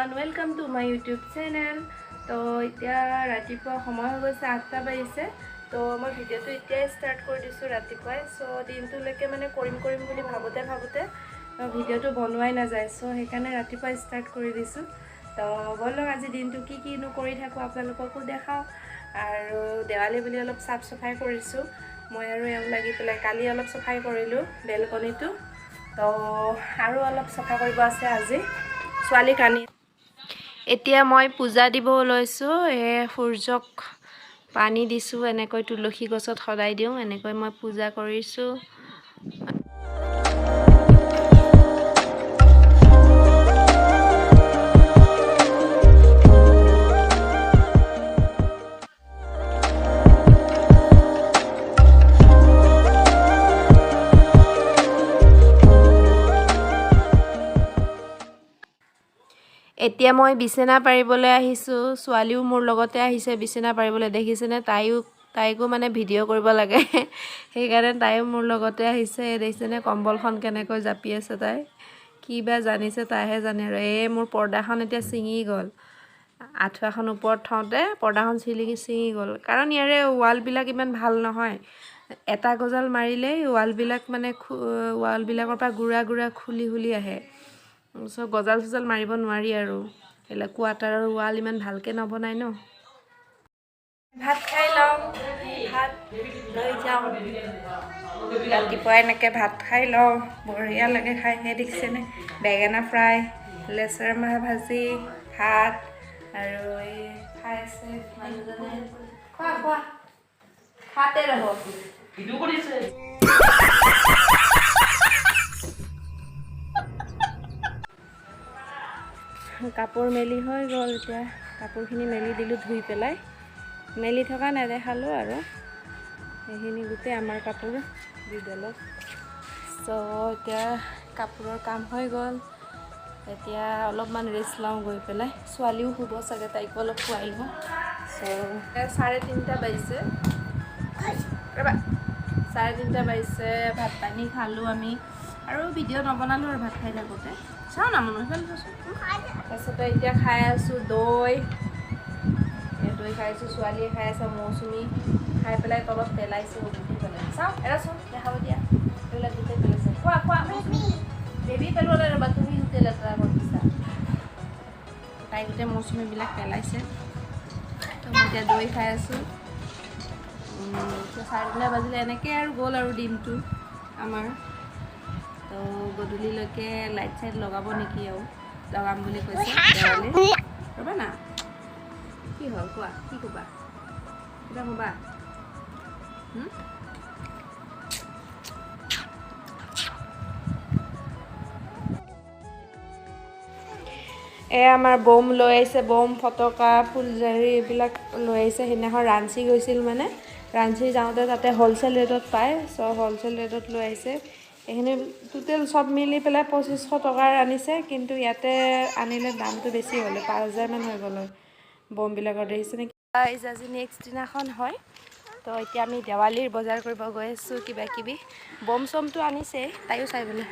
Everyone, welcome to my YouTube channel. তো এতিয়া ৰাতিপুৱা সময় হৈ গৈছে, 8টা বাজিছে। তো মই ভিডিঅ'টো এতিয়াই ষ্টাৰ্ট কৰি দিছোঁ ৰাতিপুৱাই। চ' দিনটোলৈকে মানে কৰিম কৰিম বুলি ভাবোঁতে ভাবোঁতে ভিডিঅ'টো বনোৱাই নাযায়। চ' সেইকাৰণে ৰাতিপুৱাই ষ্টাৰ্ট কৰি দিছোঁ। তো ব'লক, আজি দিনটো কি কিনো কৰি থাকোঁ আপোনালোককো দেখাওঁ। আৰু দেৱালী বুলি অলপ চাফ চফাই কৰিছোঁ মই আৰু এওঁ লাগি পেলাই। কালি অলপ চফাই কৰিলোঁ বেলকনিটো, তো আৰু অলপ চফা কৰিব আছে আজি। ছোৱালী কানি। এতিয়া মই পূজা দিব লৈছোঁ। এই সূৰ্যক পানী দিছোঁ, এনেকৈ তুলসী গছত সদায় দিওঁ, এনেকৈ মই পূজা কৰিছোঁ। এতিয়া মই বিচনা পাৰিবলৈ আহিছোঁ। ছোৱালীও মোৰ লগতে আহিছে বিচনা পাৰিবলৈ, দেখিছেনে? তাইকো মানে ভিডিঅ' কৰিব লাগে, সেইকাৰণে তাইও মোৰ লগতে আহিছে। দেখিছেনে কম্বলখন কেনেকৈ জাপি আছে তাই? কি বা জানিছে তাইহে জানে আৰু। এই মোৰ পৰ্দাখন এতিয়া ছিঙি গ'ল। আঁঠুৱাখন ওপৰত থওঁতে পৰ্দাখন ছিঙি গ'ল, কাৰণ ইয়াৰে ৱালবিলাক ইমান ভাল নহয়। এটা গজাল মাৰিলেই ৱালবিলাক মানে ৱালবিলাকৰ পৰা গুড়া গুড়া খুলি খুলি আহে। চ' গজাল চজাল মাৰিব নোৱাৰি আৰু এইবিলাক কোৱাৰ্টাৰৰ ৱাল ইমান ভালকৈ নবনায় ন। ভাত খাই লওঁ, ভাত লৈ যাওঁ। ৰাতিপুৱা এনেকৈ ভাত খাই লওঁ, বঢ়িয়া লাগে খাই। সেই দেখিছেনে, বেঙেনা ফ্ৰাই, লেচেৰা মাহ ভাজি, ভাত আৰু এই খাই আছে মানুহজনে। খোৱা খোৱা, খাতে ৰহ। কাপোৰ মেলি হৈ গ'ল। এতিয়া কাপোৰখিনি মেলি দিলোঁ ধুই পেলাই, মেলি থকা নেদেখালোঁ আৰু। সেইখিনি গোটেই আমাৰ কাপোৰ বিদলত। চ' এতিয়া কাপোৰৰ কাম হৈ গ'ল। এতিয়া অলপমান ৰেষ্ট লওঁ গৈ পেলাই। ছোৱালীও শুব চাগে, তাইকো অলপ খুৱাই লওঁ। চ' 3:30 বাজিছে, ৰ'বা, 3:30 বাজিছে। ভাত পানী খালোঁ আমি আৰু ভিডিঅ' নবনালোঁ আৰু ভাত খাই থাকোঁতে। চাওঁ না মনো সেইফালে চাচোন। তাৰপিছতে এতিয়া খাই আছোঁ দৈ, এই দৈ খাই আছোঁ। ছোৱালীয়ে খাই আছে মৌচুমী, খাই পেলাই তলত পেলাইছে গোটেই পেলাই। চাওঁ, এৰাচোন দেখাব দিয়া। এইবিলাক গোটেই পেলাইছে। খোৱা খোৱা মৌচুমী, বেবী পেলোৱা নাই, ৰ'বা, তুমি গোটেই লেতেৰা কৰি দিছা। তাই গোটেই মৌচুমীবিলাক পেলাইছে। তো মই এতিয়া দৈ খাই আছোঁ। এতিয়া 3:30 বাজিলে। এনেকৈ আৰু গ'ল আৰু দিনটো আমাৰ। তো গধূলিলৈকে লাইট চাইট লগাব নেকি আৰু লগাম বুলি কৈছে দেৱালী। ৰ'বা না, কি হ'ল কোৱা, কি ক'বা, কিবা ক'বা? হুম? এই আমাৰ বম লৈ আহিছে, বম, ফটকা, ফুলজাৰি এইবিলাক লৈ আহিছে। সেইদিনাখন ৰাঞ্চি গৈছিল, মানে ৰাঞ্চি যাওঁতে তাতে হ'লচেল ৰেটত পায়। চ' হ'লচেল ৰেটত লৈ আহিছে। এইখিনি টোটেল চব মিলি পেলাই 2500 টকাৰ আনিছে, কিন্তু ইয়াতে আনিলে দামটো বেছি হ'লে 5000মান হৈ গ'ল হয় বমবিলাকৰ। দেখিছে নেকি? আজি নেক্সট দিনাখন হয়। তো এতিয়া আমি দেৱালীৰ বজাৰ কৰিব গৈ আছোঁ। কিবা কিবি বম চমটো আনিছে, তাইও চাই বোলে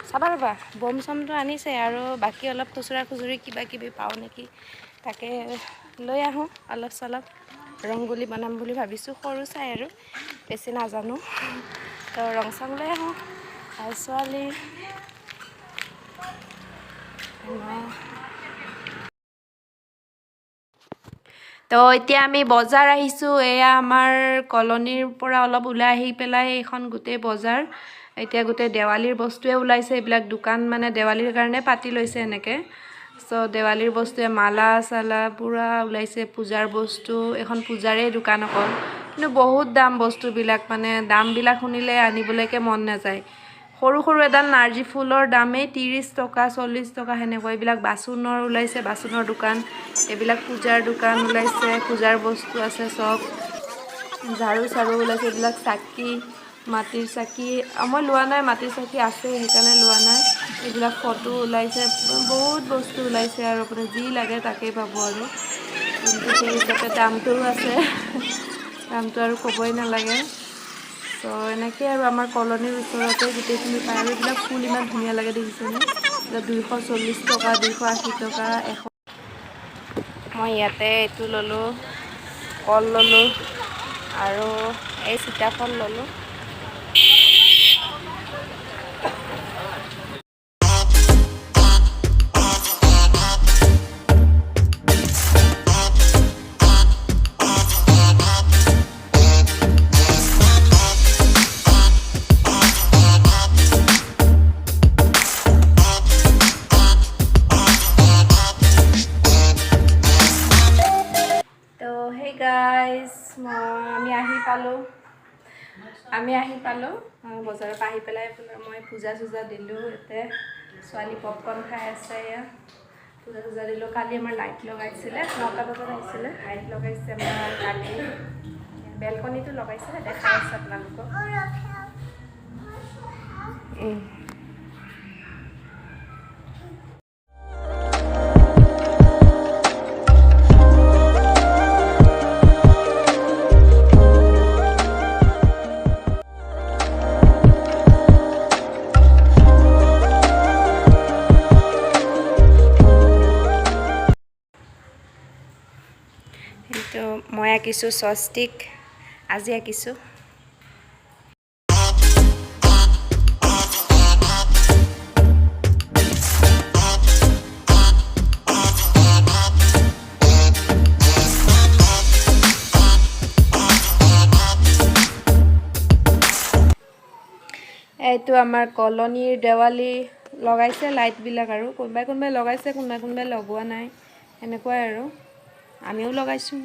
চাবা, ৰ'বা। বম চমটো আনিছে আৰু বাকী অলপ খুচুৰা খুচুৰি কিবা কিবি পাওঁ নেকি তাকে লৈ আহোঁ অলপ চলপ। ৰংগোলী বনাম বুলি ভাবিছোঁ, সৰু চাই আৰু বেছি নাজানো। তো ৰং চং লৈ আহোঁ। আৰু ছোৱালী তো এতিয়া আমি বজাৰ আহিছোঁ। এয়া আমাৰ কলনীৰ পৰা অলপ ওলাই আহি পেলাই এইখন গোটেই বজাৰ। এতিয়া গোটেই দেৱালীৰ বস্তুৱে ওলাইছে। এইবিলাক দোকান মানে দেৱালীৰ কাৰণে পাতি লৈছে এনেকৈ। চ' দেৱালীৰ বস্তুৱে মালা চালা পূৰা ওলাইছে, পূজাৰ বস্তু। এইখন পূজাৰেই দোকান অকল, কিন্তু বহুত দাম বস্তুবিলাক, মানে দামবিলাক শুনিলে আনিবলৈকে মন নাযায়। সৰু সৰু এডাল নাৰ্জী ফুলৰ দামেই 30 টকা, 40 টকা সেনেকুৱা। এইবিলাক বাচনৰ ওলাইছে, বাচনৰ দোকান। এইবিলাক পূজাৰ দোকান ওলাইছে, পূজাৰ বস্তু আছে চব। ঝাৰু চাৰু ওলাইছে। এইবিলাক চাকি, মাটিৰ চাকি। মই লোৱা নাই, মাটিৰ চাকি আছে, সেইকাৰণে লোৱা নাই। এইবিলাক ফটো ওলাইছে, বহুত বস্তু ওলাইছে আৰু আপুনি যি লাগে তাকেই পাব আৰু। কিন্তু সেই হিচাপে দামটোও আছে, দামটো আৰু ক'বই নালাগে। চ' এনেকৈ আৰু আমাৰ কলনীৰ ওচৰতে গোটেইখিনি পায়। আৰু এইবিলাক ফুল ইমান ধুনীয়া লাগে, দেখিছেনে? 240 টকা, 280 টকা, 100। মই ইয়াতে এইটো ল'লোঁ, কল ল'লোঁ আৰু এই সীতাফল ল'লোঁ। তো সেই গাইজ, মই আমি আহি পালোঁ, আমি আহি পালোঁ বজাৰৰ পৰা। আহি পেলাই আপোনাৰ মই পূজা চূজা দিলোঁ। ইয়াতে ছোৱালী পপকৰ্ণ খাই আছে। এয়া পূজা চূজা দিলোঁ। কালি আমাৰ লাইট লগাইছিলে, 9টা বজাত আহিছিলে, লাইট লগাইছে আমাৰ কালি। বেলকনিটো লগাইছে, দেখাই আছে আপোনালোকক। সেইটো মই আঁকিছোঁ, স্বস্তিক আজি আঁকিছোঁ। এইটো আমাৰ কলনীৰ দেৱালী লগাইছে লাইটবিলাক আৰু কোনোবাই কোনোবাই লগাইছে, কোনোবাই কোনোবাই লগোৱা নাই, সেনেকুৱাই আৰু আমিও লগাইছোঁ।